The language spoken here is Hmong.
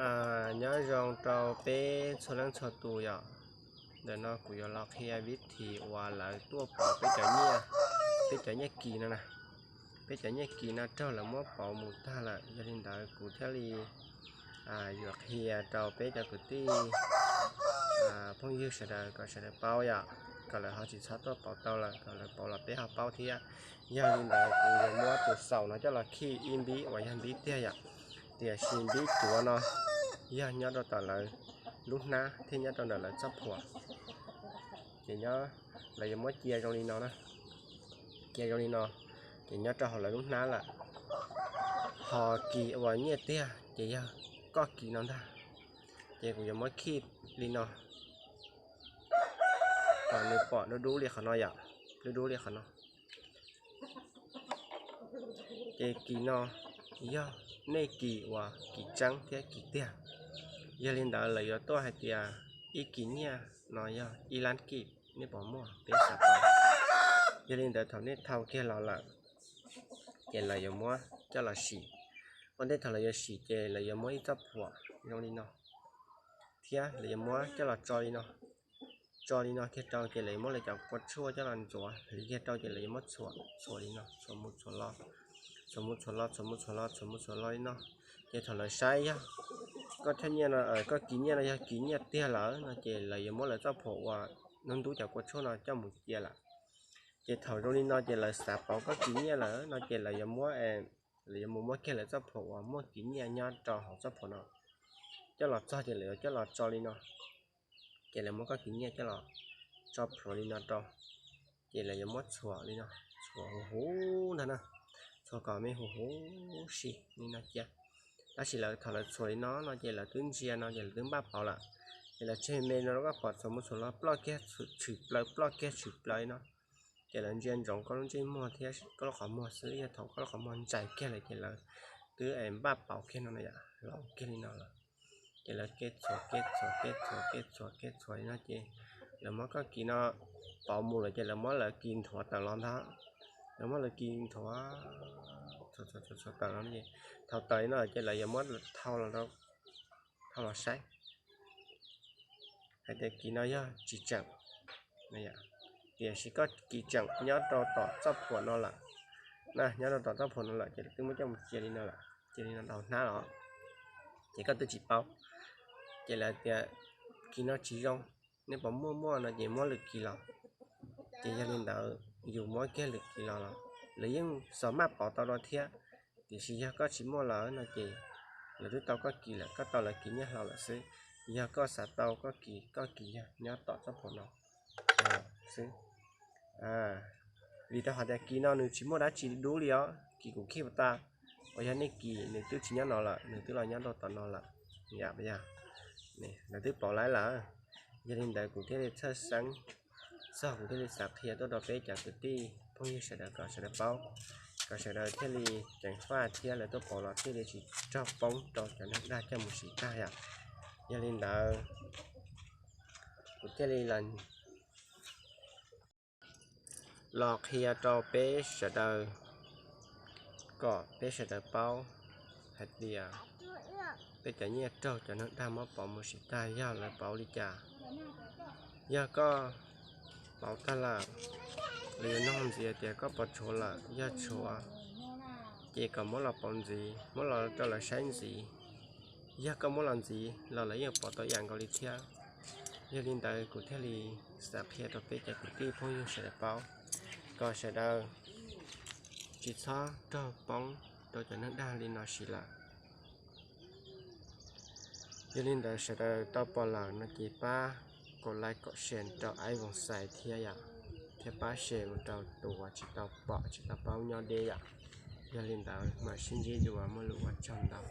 Nyob zoo rau peb txhua leej txhua tus yom. Ntawm no kuv yuav los qhia vib thim uas lawv tuaj pauv peb cov nyiaj, peb cov nyiaj kis no na. Peb cov nyiaj kis no raug lawv muab pauv mus tag lawm, yog li ntawd kuv thiaj li yuav qhia rau peb cov kwv tij phooj ywg sawv daws kom sawv daws paub yom, kom lawv ho tsis txhob tuaj pauv tau lawm, kom lawv pauv los peb ho paub thiab. Yog li ntawd kuv yuav muab tus xaum no coj los khij ib npib uas yog npib tiag yom, tiam sis npib cuav no yog nyob rau tom lawv lub hnab thiab nyob rau ntawm lawv txoj phuam. Ces nyob, lawv yuav muab cia zoo li no na, cia zoo li no, ces nyob rau hauv lawv lub hnab lawm. Ho kis uas nyiaj tiag ces yog koj kis no ntag. Ces kuv yuav muab khij li no, kom nws pom dub dub li qhov no yom, dub dub li qhov no. Ces kis no yog nej kis uas kis tseeb thiab kis tiag. Yog li ntawd lawv yuav tuaj hais tias ib kis nyiaj no yog ib lab kij, nej puas muaj? Peb xav paub. Yog li ntawd thaum nej thau kiag los lawm, ces lawv yuav muab coj los sim. Ua ntej thaum lawv yuav sim ces lawv yuav muab ib txoj phuam zoo li no, thiab lawv yuav muab coj los tso li no, tso li no kiag rau ces lawv yuav muab lawv cov kua tshuaj coj los ntxuav hliv kiag rau ces lawv yuav muab txhuam, txhuam li no, txhuam mus txhuam los, txhuam mus txhuam los, txhuam mus txhuam los, txhuam mus txhuam los li no. Ces thaum lawv saib yog koj thaj nyiaj no, koj kis nyiaj no yog kis nyiaj tiag lawm no ces lawv yuav muab lawv txoj phuam uas ntub ntub cov kua tshuaj no coj mus cia lawm. Ces thaum zoo li no ces lawv xav pauv koj kis nyiaj lawm no ces lawv yuav muab, lawv yuav mus muab kiag lawv txoj phuam uas muaj kis nyiaj nyob rau hauv txoj phuam no coj los txog ces lawv yuav coj los tso li no. Ces lawv muab koj kis nyiaj coj los tso plhuav li no rau, ces lawv yuav muab txhuam li no, txhuam huv huv ntag na, txhuam kom me huv huv si li no cia. Tab sis lawv thaum lawv txhuam li no no ces lawv twb ntsia no ces lawv twb npaj pauv lawm. Ces lawv tseg me no rau koj pom, txhuam mus txhuam los ploj kiag tshwm plaws, ploj kiag tshwm plaws li no. Ces lawv ntsia ntsoov koj lub ntsej muag thiab koj lub qhov muag xwb, yog thaum koj lub qhov muag ntsais kiag lawm ces lawv twb npaj pauv kiag no yom, los kiag li no lawm. Ces lawv kev txhuam kev txhuam kev txhuam kev txhuam kev txhuam li no ces lawv muab koj kis no pauv mus lawm ces lawv muab lawv kis nthuav tawm los ntag. Lawv muab lawv kis nthuav, txhuam txhuam txhuam tawm los ces thaum tawm li no ces lawv yuav muab thau los, thau los saib hais tias kis no yog tsis tseem, tiam sis koj kis tseem nyob rau tom txoj phuam no lawm. Na, nyob rau tom txoj phuam no lawm ces lawv twb muab coj mus cia li no lawm, cia li no rau hnab los, ces koj twb tsis paub. Ces lawv tias kis no tsis zoo, nej puas muaj? Muaj no ces muab lwm kis los. Ces yog li ntawd yus muab kiag lwm kis los los lawv yeej xav maj pauv tau rau thiab. Tiam sis yog koj tsis muaj lawm no ces lawv twb tau koj kis lawm, koj tau lawv kis nyiaj hlau lawm xwb. Yog koj xav tau koj kis, koj kis yog nyob tom txoj phuam no xwb. Vim rau hais tias kis no nws tsis muaj dab tsi dub li os, kis kuv khij puas tas, uas yog nej kis nws twb tsis nyob no lawm, nws twb los nyob rau tom no lawm. Yam yog lawv twb pauv lawm. Yog li ntawd kuv thiaj li txhawj xeeb txog, kuv thiaj li xav qhia tuaj rau peb cov kwv tij phooj ywg sawv daws kom sawv daws paub, kom sawv daws thiaj li ceev faj thiab lawv tuaj pauv los thiaj li tsis raug poob rau cov neeg dag coj mus siv tag yom. Yog li ntawd kuv thiaj li los qhia rau peb sawv daws kom peb sawv daws paub hais tias peb cov nyiaj raug cov neeg dag muab pauv mus siv tag yog lawv pauv li cas. Yog koj pauv tag lawm, lawv yuav nug ntxiv tias koj puas tshuav lawm, yog tshuav ces kom muab los pauv ntxiv, muab los rau lawv saib ntxiv. Yog koj muab los ntxiv los lawv yeej pauv tau ib yam nkaus li thiab. Yog li ntawd kuv thiaj li xav qhia rau peb cov kwv tij phooj ywg sawv daws paub, kom sawv daws tsis txhob raug poob rau cov neeg dag li no siv lawm. Yog li ntawd sawv daws tau pom lawm no ces pab kom like kom share rau Ais Voos Xais thiab yom, thiab pab share mus rau tus uas tsis tau pom tsis tau paub nyob deb yom. Yog li ntawd mam sib ntsib dua, muaj lus ua tsaug ntau.